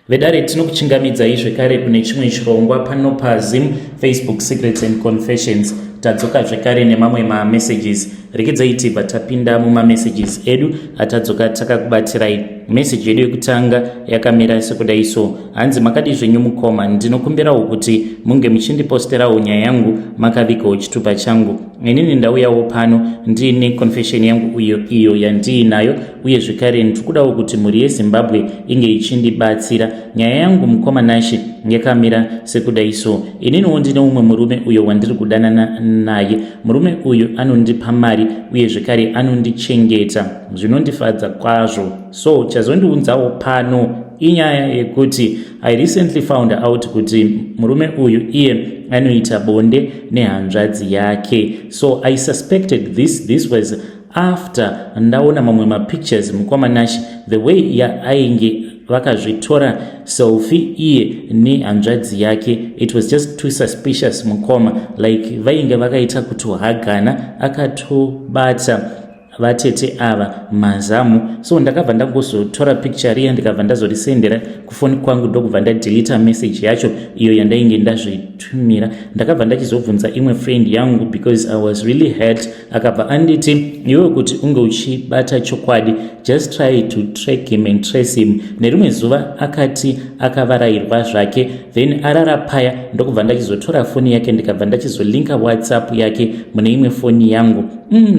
Vedare, tinokuchingamidzai zvekare kune chimwe chirongwa pano paZim Facebook Secrets and Confessions. Tadzoka zvekare nemamwe mamessages. Rekedzai tibva tapinda mumamessages edu atadzoka takakubatirai. Meseji yedu yekutanga yakamira sekudai so. Hanzi, "Makadi zvenyu mukoma? Ndinokumbirawo kuti munge muchindiposterawo nyaya yangu makavigawo chitupa changu. Inini ndauyawo pano ndiine confession yangu iyo, iyo yandiinayo, uye zvekare ndiri kuti mhuri yeZimbabwe inge ichindibatsira. Nyaya yangu, mukoma Nashe, yakamira sekudai so. Ininiwo ndine umwe murume uyo wandiri kudanana naye. Murume uyu anondipa mari uye zvekare anondichengeta zvinondifadza kwazvo. So chazondiunzawo pano inyaya yekuti I recently found out kuti murume uyu iye anoita bonde nehanzvadzi yake. So I suspected this. This was after ndaona mamwe mapictures, mukoma Nashi, the way yaainge vakazvitora selfie iye nehanzvadzi yake. It was just too suspicious, mukoma, like vainge vakaita kutohagana, akatobata vatete ava mazamu. So ndakabva ndangozotora picture riya, ndikabva ndazorisendera kufoni kwangu, ndokubva ndadelita message yacho iyo yandainge ndazvitumira. Ndakabva ndachizobvunza imwe friend yangu because I was really hurt. Akabva anditi, 'Iwewe, kuti unge uchibata chokwadi, just try to track him and trace him.' Nerimwe zuva akati akavarayirwa zvake, then arara paya, ndokubva ndachizotora foni yake, ndikabva ndachizolinka WhatsApp yake mune imwe foni yangu.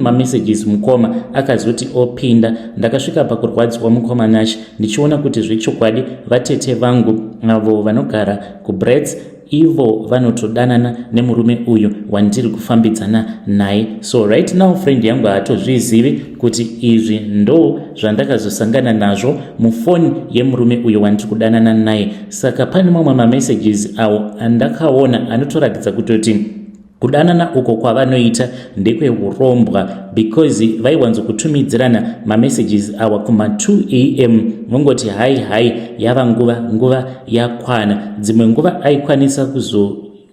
Mamessages, mukoma, akazoti opinda, ndakasvika pakurwadziwa, mukoma Nash, ndichiona kuti zvechokwadi vatete vangu avo vanogara kuBrits, ivo vanotodanana nemurume uyu wandiri kufambidzana naye. So right now friend yangu haatozvizivi kuti izvi ndo zvandakazosangana nazvo mufoni yemurume uyu wandiri kudanana naye. Saka pane mamwe mamessages awo andakaona anotoratidza kutoti kudanana uko kwavanoita ndekweurombwa, because vaiwanzokutumidzirana mamessages awa kuma2 am, vongoti, 'Hai hai, yava nguva, nguva yakwana.' Dzimwe nguva aikwanisa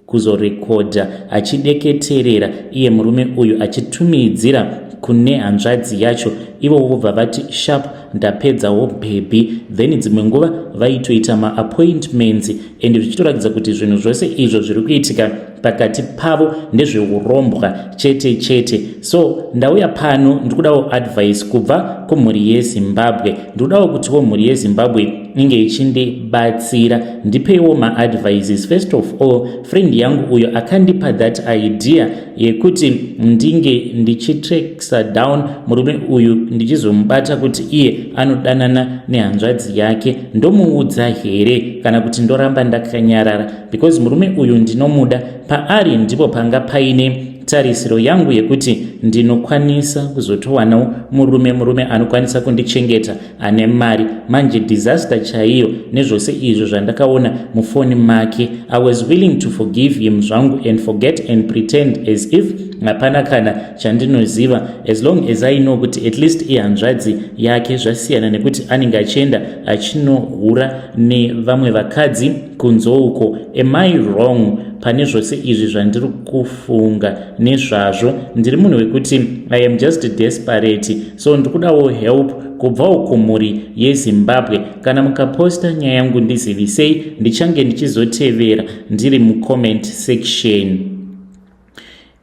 kuzorekodha achideketerera iye murume uyu achitumidzira kune hanzvadzi yacho, ivo vobva vati, 'Sharp, ndapedzawo baby.' Then dzimwe nguva vaitoita maappointments, and zvichitoratidza kuti zvinhu zvose izvo zviri kuitika pakati pavo ndezveurombwa chete chete. So ndauya pano ndikudawo advice kubva kumhuri yeZimbabwe. Ndikudawo kutiwo mhuri yeZimbabwe inge ichindibatsira. Ndipeiwo maadvices. First of all, friend yangu uyo akandipa that idea yekuti ndinge ndichitraca down murume uyu, ndichizomubata kuti iye anodanana nehanzvadzi yake, ndomuudza here kana kuti ndoramba ndakanyarara? Because murume uyu ndinomuda, paari ndipo panga paine tarisiro yangu yekuti ndinokwanisa kuzotowanawo murume, murume anokwanisa kundichengeta, ane mari. Manje disaster chaiyo nezvose izvo zvandakaona mufoni make. I was willing to forgive him zvangu and forget and pretend as if hapana kana chandinoziva, as long as I know kuti at least ihanzvadzi yake. Zvasiyana nekuti anenge achienda achinohura nevamwe vakadzi kunze uko. Am I wrong pane zvose izvi zvandiri kufunga nezvazvo? Ndiri munhu wekuti I am just desperate, so ndikudawo help kubvawo kumhuri yeZimbabwe. Kana mukaposta nyaya yangu, ndizivisei, ndichange ndichizotevera ndiri mucomment section."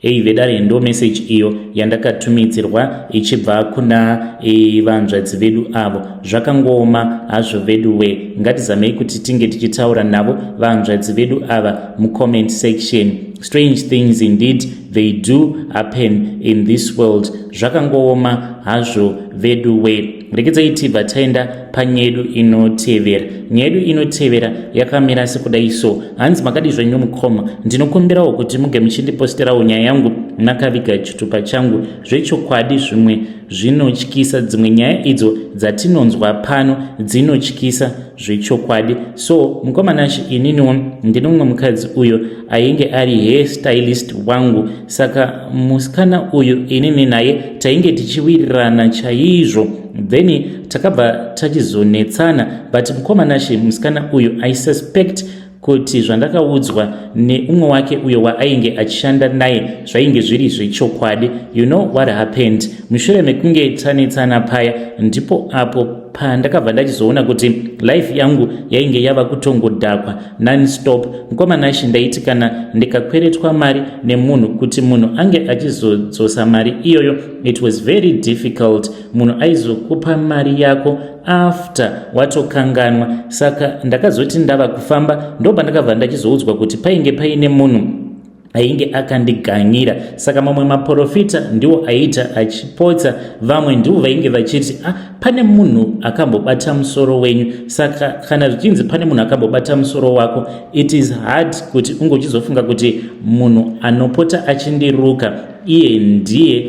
Ei vedare, ndo message iyo yandakatumidzirwa ichibva kuna vanzvadzi vedu avo. Zvakangooma hazvo vedu we. Ngatizamei kuti tinge tichitaura navo vanzvadzi vedu ava mucomment section. Strange things indeed, they do happen in this world. Zvakangooma hazvo vedu we. Rekedzai tibva taenda panyedu inotevera. Nyedu inotevera yakamira sekudai so. Hanzi, "Makadi zvenyu mukoma? Ndinokumbirawo kuti muge muchindiposterawo nyaya yangu makaviga chitupa changu. Zvechokwadi zvimwe zvinotyisa, dzimwe nyaya idzo dzatinonzwa pano dzinotyisa zvechokwadi. So mukoma Nashi, ininiwo ndine mumwe mukadzi uyo ainge ari hair stylist wangu. Saka musikana uyu inini naye tainge tichiwirirana chaizvo, then takabva tachizonetsana. But mukoma Nashi, musikana uyu, I suspect kuti zvandakaudzwa neumwe wake uyo waainge achishanda naye zvainge zviri zvechokwadi. You know what happened? Mushure mekunge tanetsana paya, ndipo apo Pandakabva ndachizoona kuti life yangu yainge yava kutongodhakwa nonstop. Mukoma Nashi, ndaiti kana ndikakweretwa mari nemunhu, kuti munhu ange achizodzosa mari iyoyo, it was very difficult. Munhu aizokupa mari yako after watokanganwa. Saka ndakazoti ndava kufamba, ndopandakabva ndachizoudzwa kuti painge paine munhu ainge akandiganyira. Saka mamwe maprofita ndiwo aiita achipotsa, vamwe ndivo vainge vachiti, "Ah, pane munhu akambobata musoro wenyu." Saka kana zvichinzi pane munhu akambobata musoro wako, it is hard kuti unge uchizofunga kuti munhu anopota achindiruka iye ndiye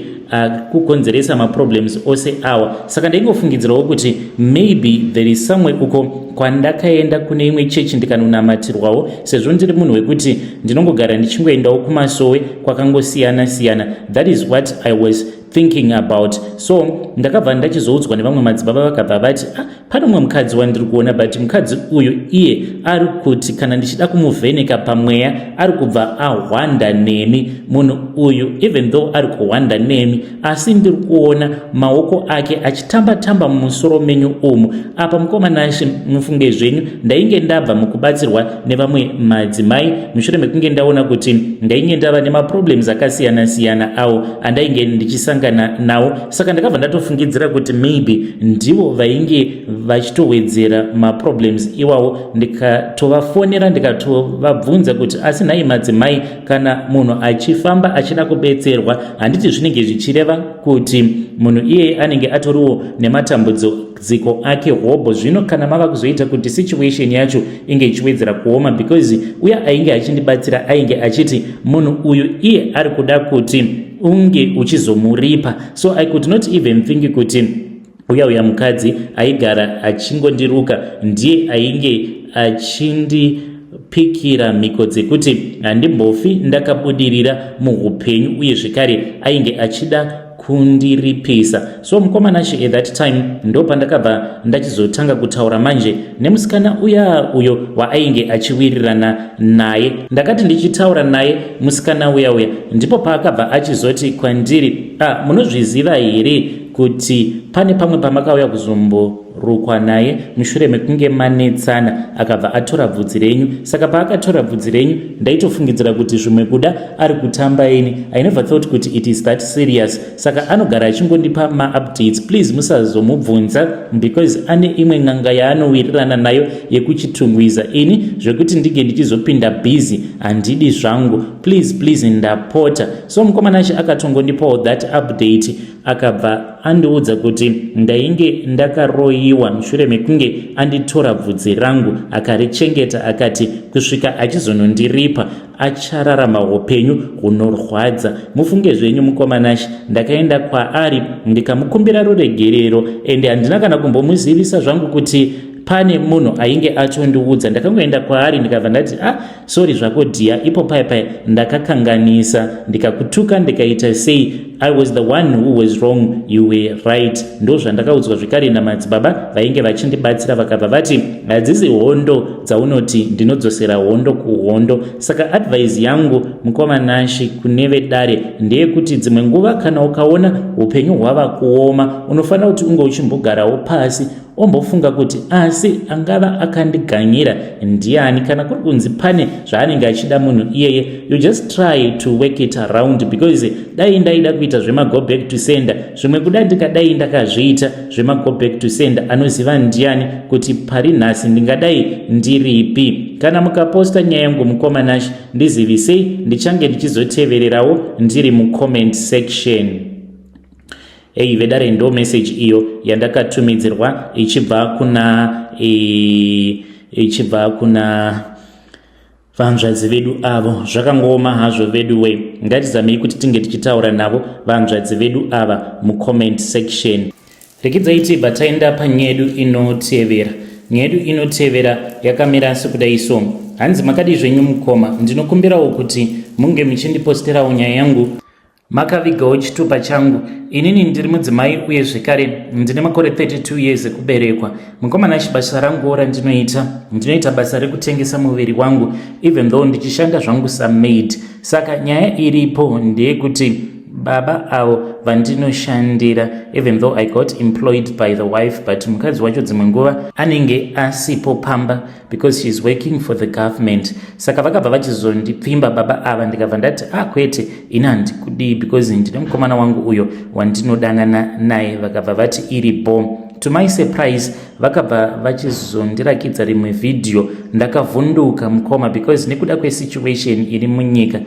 kukonzeresa maproblems ose awa. Saka ndaingofungidzirawo kuti maybe there is somewhere uko kwandakaenda kune imwe chechi ndikanonamatirwawo, sezvo ndiri munhu wekuti ndinongogara ndichingoendawo kumasowe kwakangosiyana siyana. That is what I was thinking about. So ndakabva ndachizoudzwa nevamwe madzibaba, vakabva vati, "Ah, pane mumwe mukadzi wandiri kuona, but mukadzi uyu iye ari kuti kana ndichida kumuvheneka pamweya, ari kubva ahwanda nemi. Munhu uyu, even though ari kuhwanda nemi, asi ndiri kuona maoko ake achitamba-tamba mumusoro menyu umu." Apa, mukoma Nashe, mufunge zvenyu, ndainge ndabva mukubatsirwa nevamwe madzimai mushure mekunge ndaona kuti ndainge ndava nemaproblems akasiyana-siyana awo andainge ndichisangana nawo. Saka ndakabva ndatofungidzira kuti maybe ndivo vainge vachitowedzera maproblems iwawo. Ndikatovafonera, ndikatovabvunza kuti, "Asi nhai madzimai, kana munhu achifamba achida kubetserwa, handiti zvinenge zvichireva kuti munhu iyeye anenge atoriwo nematambudziko ake hobho? Zvino kana mava kuzoita kuti situation yacho inge ichiwedzera kuoma?" Because uya ainge achindibatsira ainge achiti munhu uyu iye ari kuda kuti unge uchizomuripa. So I could not even think kuti uya uya mukadzi aigara achingondiruka ndiye ainge achindipikira mhiko dzekuti handimbofi ndakabudirira muupenyu, uye zvekare ainge achida kundiripisa. So mukoma Nashe, at that time ndo pandakabva ndachizotanga kutaura manje nemusikana uya uyo waainge achiwirirana naye. Ndakati ndichitaura naye musikana uya uya, ndipo paakabva achizoti kwandiri, "Ah, munozviziva here kuti pane pamwe pamakauya kuzomborukwa naye mushure mekunge manetsana, akabva atora bvudzi renyu? Saka paakatora bvudzi renyu, ndaitofungidzira kuti zvimwe kuda ari kutamba ini. I never thought kuti it is that serious. Saka anogara achingondipa maupdates. Please musazomubvunza, because ane imwe n'anga yaanowirirana nayo yekuchitungwiza. Ini zvekuti ndinge ndichizopinda busy handidi zvangu. Please, please, ndapota." So mukoma Nashe, akatongondipawo that update, akabva andiudza kuti ndainge ndakaroyiwa mushure mekunge anditora bvudzi rangu akarichengeta, akati kusvika achizonondiripa achararama upenyu hunorwadza. Mufunge zvenyu, mukoma Nashe, ndakaenda kwaari ndikamukumbira ruregerero, ende handina kana kumbomuzivisa zvangu kuti pane munhu ainge atondiudza. Ndakangoenda kwaari ndikabva ndati, "Ah, sorry zvako dear, ipo paya paya ndakakanganisa, ndikakutuka, ndikaita sei. I was the one who was wrong, you were right." Ndo zvandakaudzwa zvekare namadzibaba vainge vachindibatsira. Vakabva vati, "Hadzisi hondo dzaunoti ndinodzosera hondo kuhondo." Saka advice yangu, mukoma Nashi, kune vedare ndeyekuti dzimwe nguva kana ukaona upenyu hwava kuoma, unofanira kuti unge uchimbogarawo pasi, ombofunga kuti asi angava akandiganyira ndiani? Kana kuri kunzi pane zvaanenge achida munhu iyeye, you just try to work it around, because dai ndaida kuita zvemago back to sender, zvimwe kuda ndikadai ndakazviita zvemago back to sender, anoziva ndiani kuti pari nhasi ndingadai ndiripi? Kana mukaposta nyaya yangu, mukoma Nash, ndizivisei, ndichange ndichizotevererawo ndiri mucomment section. Ei vedare, ndo message iyo yandakatumidzirwa ichibva kuna vanzvadzi vedu avo. Zvakangooma hazvo vedu we. Ngatizamei kuti tinge tichitaura navo vanzvadzi vedu ava mucomment section. Rekidzai tibva taenda panyaya yedu inotevera. Nyaya yedu inotevera yakamira sekudai so. Hanzi, "Makadi zvenyu mukoma? Ndinokumbirawo kuti munge muchindiposterawo nyaya yangu makavigawo chitupa changu. Inini ndiri mudzimai, uye zvekare ndine makore 32 years ekuberekwa. Mukoma Nashi, basa ranguwo randinoita, ndinoita basa rekutengesa muviri wangu, even though ndichishanda zvangu samaid. Saka nyaya iripo ndeyekuti Baba avo vandinoshandira, even though I got employed by the wife, but mukadzi wacho dzimwe nguva anenge asipo pamba because she is working for the government. Saka vakabva vachizondipfimba baba ava, ndikabva ndati, "Ah, kwete, ini handikudii because ndine mukomana wangu uyo wandinodanana naye." Vakabva vati iri bom. To my surprise, vakabva vachizondirakidza rimwe vhidhiyo. Ndakavhunduka, mukoma, because nekuda kwesituation iri munyika,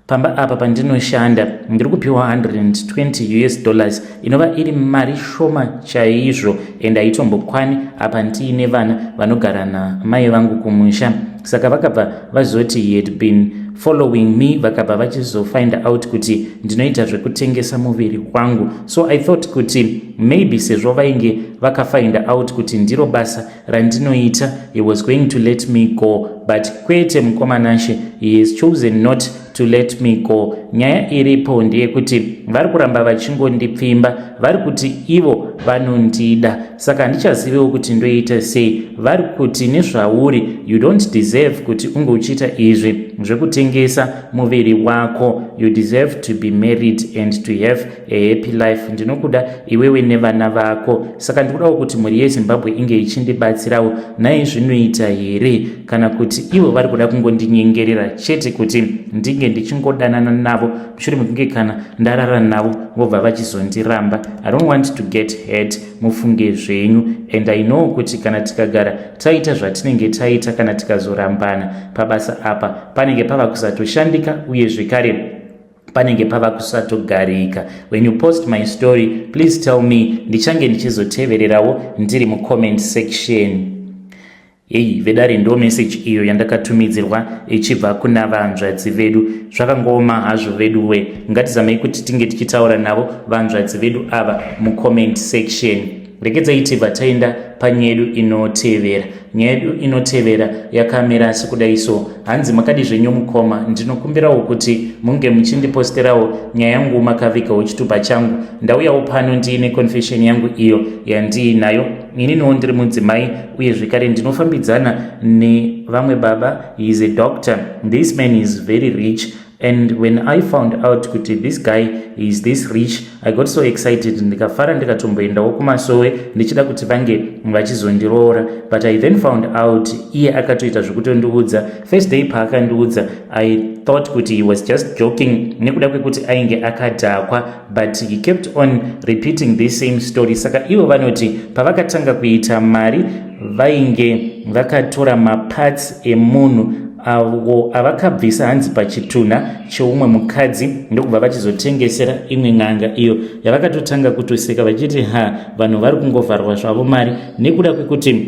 pamba apa pandinoshanda ndiri kupiwa US$120, inova iri mari shoma chaizvo and haitombokwane. Apa ndiine vana vanogara namai vangu kumusha. Saka vakabva vazoti he had been following me. Vakabva vachizofind out kuti ndinoita zvekutengesa muviri wangu. So I thought kuti maybe sezvo vainge vakafind out kuti ndiro basa randinoita, he was going to let me go, but kwete, mukoma Nashe, he has chosen not to let me go. Nyaya iripo ndeyekuti vari kuramba vachingondipfimba. Vari kuti ivo vanondida, saka handichaziviwo kuti ndoita sei. Vari kuti nezvauri, you don't deserve kuti unge uchiita izvi zvekutengesa muviri wako. You deserve to be married and to have a happy life. Ndinokuda iwewe nevana vako, saka ndikudawo kuti mhuri yeZimbabwe inge ichindibatsirawo. Nai, zvinoita here, kana kuti ivo vari kuda kungondinyengerera chete kuti ndinge ndichingodanana navo, mushure mekunge kana ndarara navo vobva vachizondiramba? I don't want to get hurt. Mufunge zvenyu, and I know kuti kana tikagara taita zvatinenge taita, kana tikazorambana, pabasa apa panenge pava kusatoshandika, uye zvekare panenge pava kusatogarika. When you post my story, please tell me. Ndichange ndichizotevererawo ndiri mucomment section. Hei vedare, ndo meseji iyo yandakatumidzirwa ichibva kuna vanzvadzi vedu. Zvakangooma hazvo veduwe. Ngatizamei kuti tinge tichitaura navo vanzvadzi vedu ava mucomment section. Regedzai tibva taenda panyaya yedu inotevera. Nyaya yedu inotevera yakamira sekudai so. Hanzi, "Makadi zvenyu mukoma? Ndinokumbirawo kuti munge muchindiposterawo nyaya yangu makavigawo chitupa changu. Ndauyawo pano ndiine confession yangu iyo yandiinayo. Ininiwo ndiri mudzimai, uye zvekare ndinofambidzana nevamwe baba. He is a doctor. This man is very rich, and when I found out kuti this guy is this rich, I got so excited. Ndikafara, ndikatomboendawo kumasowe ndichida kuti vange vachizondiroora. But I then found out iye akatoita zvekutondiudza. First day paakandiudza, I thought kuti he was just joking nekuda kwekuti ainge akadhakwa, but he kept on repeating this same story. Saka ivo vanoti pavakatanga kuita mari, vainge vakatora maparts emunhu avo avakabvisa, hanzi pachitunha cheumwe mukadzi, ndokubva vachizotengesera imwe n'anga iyo yavakatotanga kutoseka vachiti, 'Ha, vanhu vari kungovharwa zvavo mari,' nekuda kwekuti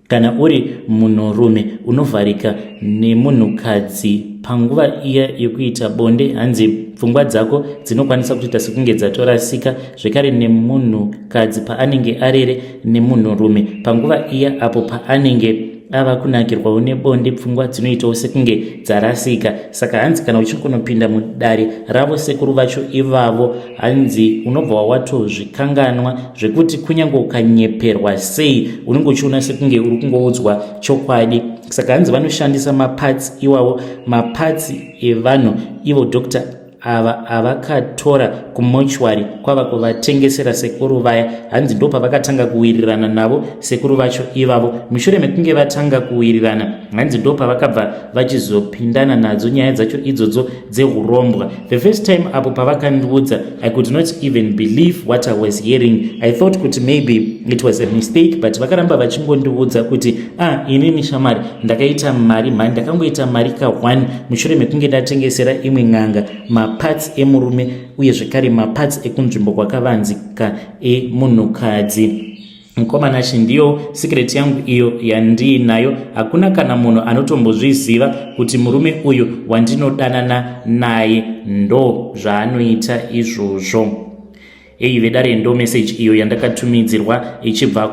kana uri munhurume unovharika nemunhukadzi panguva iya yekuita bonde, hanzi pfungwa dzako dzinokwanisa kutoita sekunge dzatorasika. Zvekare nemunhukadzi paanenge arere nemunhurume, panguva iya apo paanenge ava kunakirwawo nebonde, pfungwa dzinoitawo sekunge dzarasika. Saka hanzi kana uchingonopinda mudare ravo sekuru vacho ivavo, hanzi unobva watozvikanganwa zvekuti kunyange ukanyeperwa sei, unenge uchiona sekunge uri kungoudzwa chokwadi. Saka hanzi vanoshandisa maparts iwawo, maparts evanhu ivo doctor ava avakatora kumochwari, kwava kuvatengesera sekuru vaya. Hanzi ndo pavakatanga kuwirirana navo sekuru vacho ivavo. Mushure mekunge vatanga kuwirirana, hanzi ndo pavakabva vachizopindana nadzo nyaya dzacho idzodzo dzeurombwa. The first time apo pavakandiudza, I could not even believe what I was hearing. I thought kuti maybe it was a mistake, but vakaramba vachingondiudza kuti, 'Ah, inini shamari ndakaita mari mhani, ndakangoita mari ka1 mushure mekunge ndatengesera imwe n'anga maparts emurume, uye zvekare maparts ekunzvimbo kwakavanzika emunhukadzi.' Mukoma Nashe, ndiyo secret yangu iyo yandiinayo. Hakuna kana munhu anotombozviziva kuti murume uyu wandinodanana naye ndo zvaanoita izvozvo." Ei vedare, ndo message iyo yandakatumidzirwa ichibva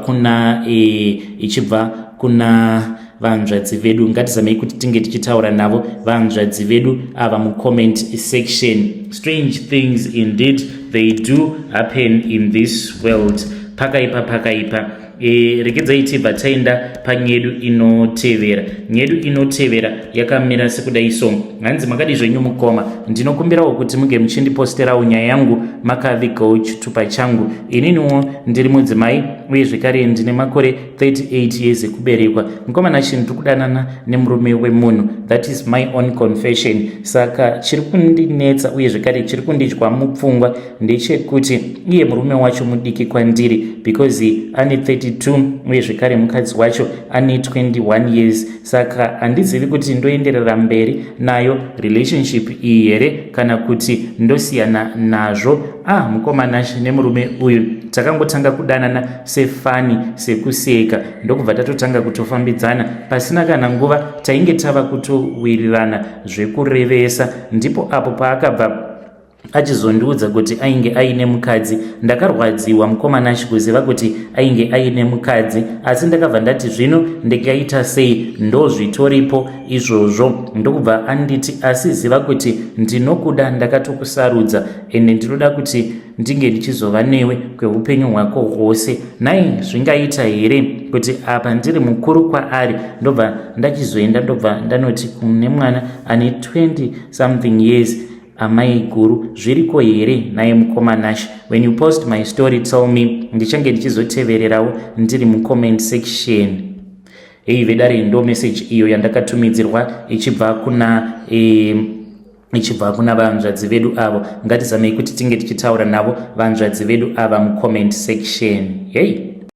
kuna vanzvadzi vedu. Ngatizamei kuti tinge tichitaura navo vanzvadzi vedu ava mucomment section. Strange things indeed, they do happen in this world. Pakaipa, pakaipa. E, regedzai tibva taenda panyedu inotevera. Nyedu inotevera yakamira sekudai so. Hanzi makadi zvenyu mukoma, ndinokumbirawo kuti muge muchindiposterawo nyaya yangu makavigawo chitupa changu. Ininiwo ndiri mudzimai uye zvekare ndine makore 38 years ekuberekwa. Mukoma Nashe, ndiri kudanana nemurume wemunhu. That is my own confession. Saka chiri kundinetsa uye zvekare chiri kundidya mupfungwa ndechekuti iye murume wacho mudiki kwandiri because ane 32 uye zvekare mukadzi wacho ane 21 years. Saka handizivi kuti ndoenderera mberi nayo relationship iyi here kana kuti ndosiyana nazvo. Ah, mukoma Nashe, nemurume uyu takangotanga kudanana sefani, sekuseka, ndokubva tatotanga kutofambidzana. Pasina kana nguva tainge tava kutowirirana zvekurevesa. Ndipo apo paakabva achizondiudza kuti ainge aine mukadzi. Ndakarwadziwa, mukoma Nashe, kuziva kuti ainge aine mukadzi, asi ndakabva ndati zvino ndingaita sei, ndozvitoripo izvozvo. Ndokubva anditi, asi ziva kuti ndinokuda, ndakatokusarudza, ende ndinoda kuti ndinge ndichizova newe kweupenyu hwako hwose. Nai, zvingaita here kuti apa ndiri mukuru kwaari, ndobva ndachizoenda, ndobva ndanoti kune mwana ane 20 something years amai guru? Zviriko here naye, mukoma Nash? When you post my story, tell me, ndichange ndichizotevererawo ndiri mucomment section. Ei vedare, ndo message iyo yandakatumidzirwa ichibva kuna vanzvadzi vedu avo. Ngatizamei kuti tinge tichitaura navo vanzvadzi vedu ava mucomment section. Hei.